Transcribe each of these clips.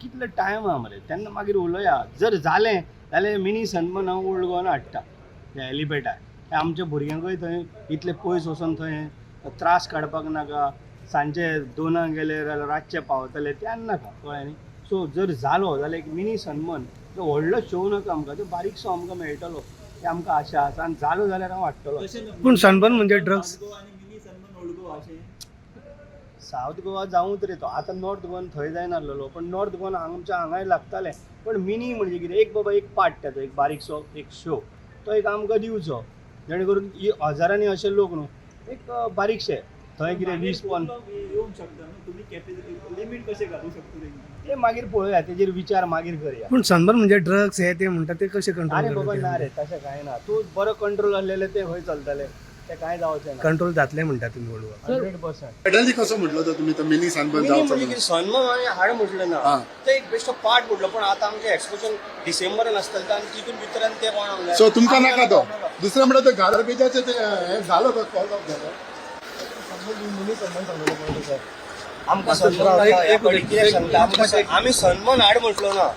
कितलो टायम आहा मरे, तेन्ना मागीर उलोवया. जर जालें जाल्यार मिनी सनबर्न हांव ओल्ड गोवान हाडटा, त्या हेलिपॅडार. आमच्या भुरग्यांकूय थंय इतले पयस वचोन थंय त्रास काडपाक नाका. सांजे 2 गेले जाल्यार रातचे पावतले, त्यान नाका, कळ्ळें न्ही? सो जर जालो जाल्यार एक मिनी सनबर्न, तो व्हडलो शो नाका आमकां, तो बारीकसो आमकां मेळटलो ते आमकां आशा आसा आनी जालो जाल्यार हांव हाडटलो. पूण सनबर्न म्हणजे ड्रग्स. आणि मिनी सनबर्न ओल्ड गोवा अशें. सावथ गोवा जावूंत रे तो. आतां नॉर्थ गोवान थंय जायनासलेलो, पण नॉर्थ गोवान आमच्या हांगाय लागतालें. पण मिनी म्हणजे कितें, एक बाबा एक पार्ट तेजो, एक बारीकसो एक शो तो एक आमकां दिवचो, जेणे करून ही हजारांनी अशे लोक न्हू एक बारीकशे थंय कितें 20 खूप पन लोक येवंक शकता न्हू, तुमी कॅपॅसिटी लिमीट कशें घालूं शकता तेंकां? ते मागीर पळोवया, तेजेर विचार मागीर करया. पूण सनबर्न म्हणजे ड्रग्स हे ते म्हणटा, ते कशें अरे बाबा, कंट्रोल? ना रे, तशें कांय ना. तूं बरो कंट्रोल आसलेले ते खंय चलतले, ते कांय जावचें ना. कंट्रोल जातले म्हणटा तुमी ओल्ड गोवा? 100%. सडनली कसो म्हटलो तो तुमी, तो मिनी सनबर्न मिनी जावचो म्हणजे म्हणून? कितें, सनबर्न हांवें हाड म्हटलें ना. ते एक बेश्टो पार्ट म्हटलो, पण आतां आमचें एक्सपोजर डिसेंबरान आसतलें आनी तितून भितर आनी ते कोण आमकां सो तुमकां नाका तो. दुसरें म्हणल्यार ते गार्बेजाचे ते हे जालो तो कॉल ऑफ जालो. आमकां सनबर्न नाका. ह्या कडेन कित्याक सांगता, आमकां आमी सनबर्न हाड म्हटलो ना.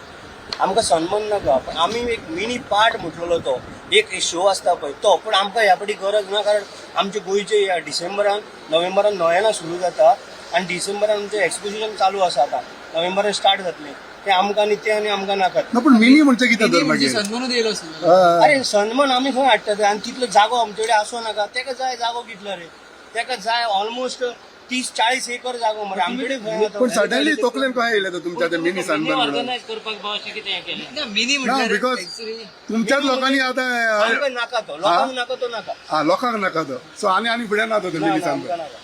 आमकां सनबर्न नाका, पण आमी एक मिनी पार्ट म्हटलेलो, तो एक शो आसता पळय तो. पण आमकां ह्या फाटी गरज ना, कारण आमचे गोंयचे ह्या डिसेंबरान, नोव्हेंबरान नोयेना सुरू जाता आनी डिसेंबरान आमचें एक्सपोजिशन चालू आसा. आतां नोव्हेंबरान स्टार्ट जातलें तें आमकां आनी तें आनी आमकां नाकात. ना, पण मिनी म्हणजे कितें तर मागीर? सनबर्नूच येयलो आसलो. हय. अरे, सनबर्न आमी खंय हाडटा ते? आनी तितलो जागो आमचे कडेन आसूं नाका? तेका जाय जागो कितलो रे? तेका जाय ऑलमोस्ट 30-40 एकर जागो मरे. आमचे कडेन खंय आसा? पण सडनली तोकलेन कशें येयलें तो तुमच्या ते मिनी सनबर्न म्हणून? ऑर्गनायज करपाक भाव अशें कितें हें केलें? ना, मिनी ना, म्हणल्यार because actually तुमच्याच लोकांनी आतां आमकां नाका तो, लोकांक नाका तो, नाका. हा, लोकांक नाका तो. सो आनी आनी फुडें ना तो ना, मिनी ना, आमकां सनबर्न. नाका.